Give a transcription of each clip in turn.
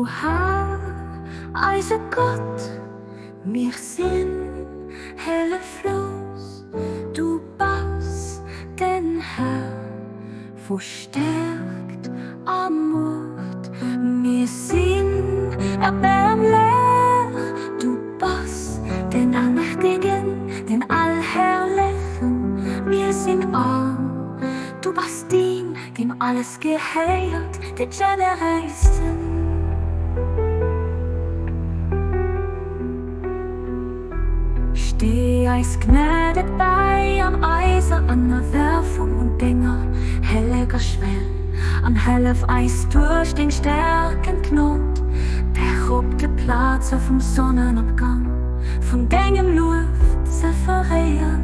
O Här, eise Gott, mir sinn hëlleflos, du bass den Här vu Stäerkt a Muecht. Mir sinn erbäermlech, du bass den Allmächtegen, den Allherrlechen. Mir sinn arm, du bass deen, deem alles gehéiert, de Generéisten. Steh eis gnädeg bäi an eiser Ënnerwerfung un denger helleger Schwell, an hëllef eis duerch deng stärkend Gnod, dech op de Plaze vum Sonnenopgang vun dengem Luef ze veréieren.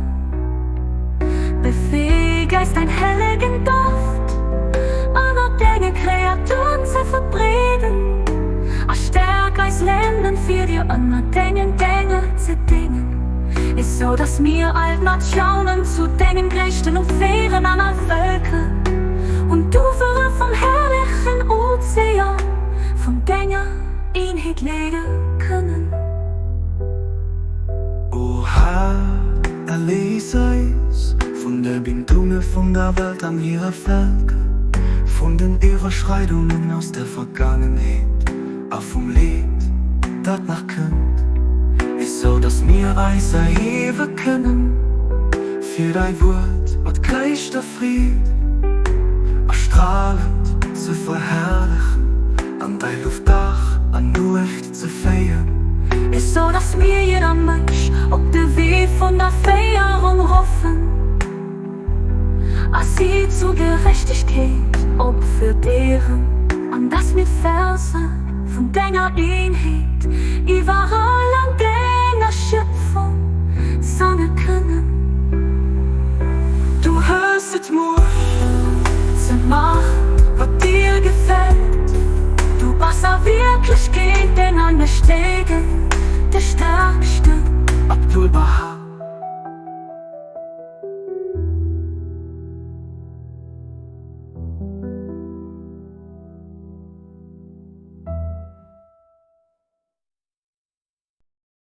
Befäeg eis däin hellegen Doft ënner denge Kreaturen ze verbreeden, a stäerk eis Lenden fir dir ënner dengen Dénger ze déngen, esou datt mir all d'Natiounen zu dengem Gréissten oféieren an all Vëlker un d'Ufere vum herrlechen Ozean vun denger Eenheet leede kënnen. O Här, erléis eis vun de Bindunge vun der Welt an hire Völker, vun den Iwwerschreidungen aus der Vergaangenheet a vum Leed, dat nach kënnt, esou datt mir eis erhiewe kënnen fir däi Wuert mat gréisster Freed a stralend ze verherrlechen an däi Luef Dag an Nuecht ze féieren. Esou dass mir jidder Mënsch op de Wee vun der Féierung ruffen a si zu Gerechtegkeet opfuerderen, an dass mir d'Verse vun denger Eenheet iwwerall an denger Schöpfung sange kënnen. Du hues et Muecht ze maachen, wat dir gefält. Du bass a Wierklechkeet den Allmächtegen, de Staarksten.